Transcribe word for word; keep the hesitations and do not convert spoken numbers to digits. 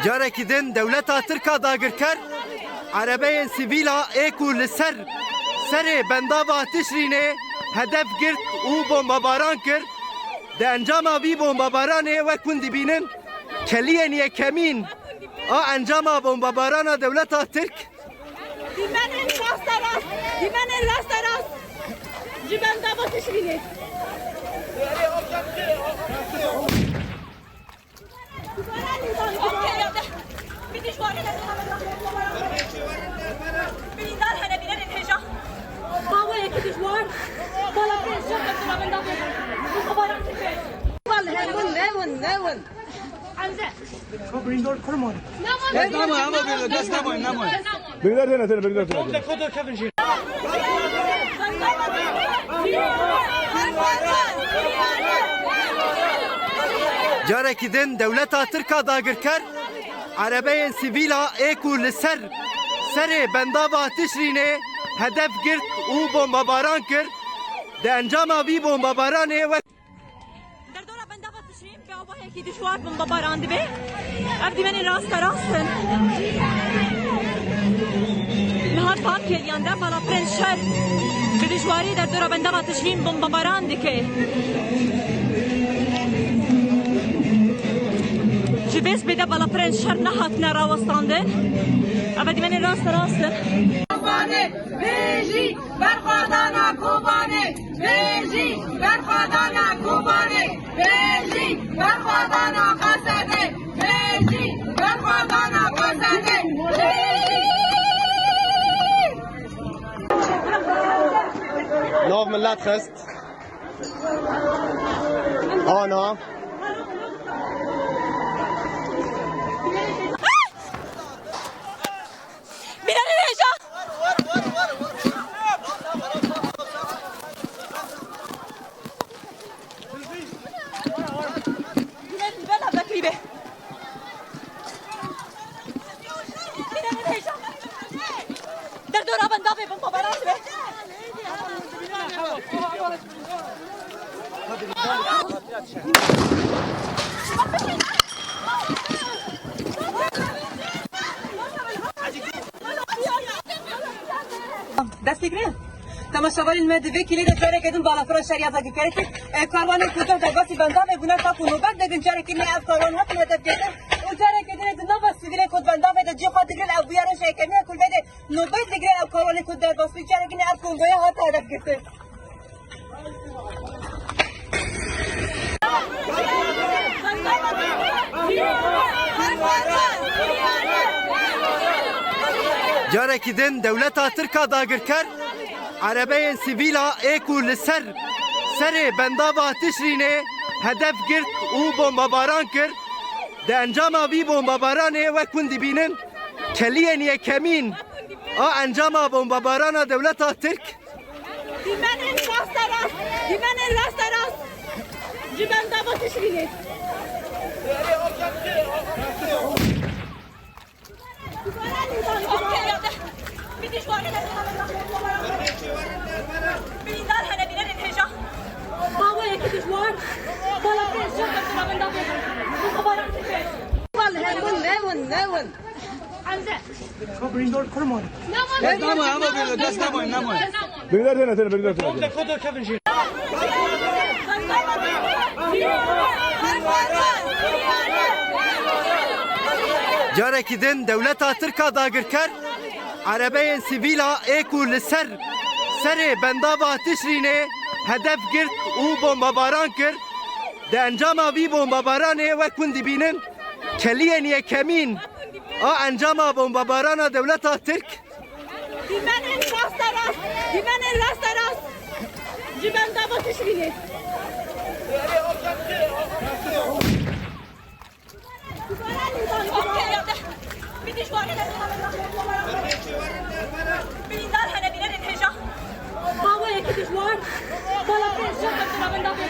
Carekî din dewleta Tirk a dagirker erebeyên sivîl a ê ku li ser serê bendava Tişrînê hedef girt û bombebaran kir. Di encama vî bombebaranê wek hûn dibînin, keliyên yekemîn a encama bombebarana dewleta Tirk. Dîmenên rasterast, dîmenên rasterast ji bendava Tişrînê. Birîndar hene bînerên hêja. Baweyekî dijwar. Bala pênc şev destûra bendavê. Xebaran dike. Bal hewin, newin, newin. Hamze. Birîndar kurman. Dest namayın ama böyle, dest namayın, namayın. Birîndar têne, têne, birîndar têne. Komple kodo kevin jî. Carekî din dewleta Tirk a dagirker erebeyên sivîl a ê ku li ser serê bendava Tişrînê hedef girt û bombebaran kir. Di encama vî bombebaranê wek Derdora bendava Tişrîn bi awayekî dijwar bombebaran dibe. Ev dîmenên rasterast in. Niha Karkeliyan de bala pênc şer bi dijwarî derdora bendava Tişrîn bombebaran dike. Ji vê sibê de bala pênc şer nehatine rawestandin. Ev dîmenên rasterast in. Kobanê, bêjî, berxwedana Kobanê, bêjî, berxwedana Kobanê, bêjî, berxwedana Qesedê, bêjî, berxwedana Qesedê. Nav millet xist. Ana. Bînerên hêja. Bînerên bela Bekirî be. Bînerên hêja. Derdora bendavê bombebaran dibe. Dest pê kirin. Temaşevanên me, di vê kîlê de careke din balafira şerî ya dagirkerê kir. E, karwanên ku doh derbasî bendavê bûne, ta ku nobet dibin, carekî ne ev karwan hatin hedef girtin û carekî din di nava sivîlên ku di bendavê de cî xwe digirin, ev bûyera ji yekemîn e ku li vê de nobet digire ev karwanên ku derbas bûn, carekî ne ev konvoya hate hedef girtin. Carekî din dewleta Tirk a dagirker erebeyên sivîl a ê ku li ser serê bendava Tişrînê hedef girt û bombebaran kir. Di encama vî bombebaranê wek hûn dibînin, keliyên yekemîn a encama bombebarana dewleta Tirk. Dîmenên rasterast, dîmenên rasterast ji bendava Tişrînê. Baweyekî dijwar, bala pênc şev destûra bendavê. Xebaran dike. Bal hewin, newin, newin. Hamze. Birîndar kurman. Dest namayın ama böyle, dest namayın, namayın. Birîndar têne, têne, birîndar têne. Komple kodo kevin jî. Carekî din dewleta Tirk a dagirker erebeyên sivîl a ê ku li ser serê bendava Tişrînê hedef girt û bombebaran kir. Di encama vî bombebaranê wek hûn dibînin, keliyên yekemîn a encama bombebarana dewleta Tirk. Dîmenên rasterast, dîmenên rasterast ji bendava Tişrînê. Bîndar hene bînerên hêja. Baweyekî dijwar, bala pênc şev destûra bendavê.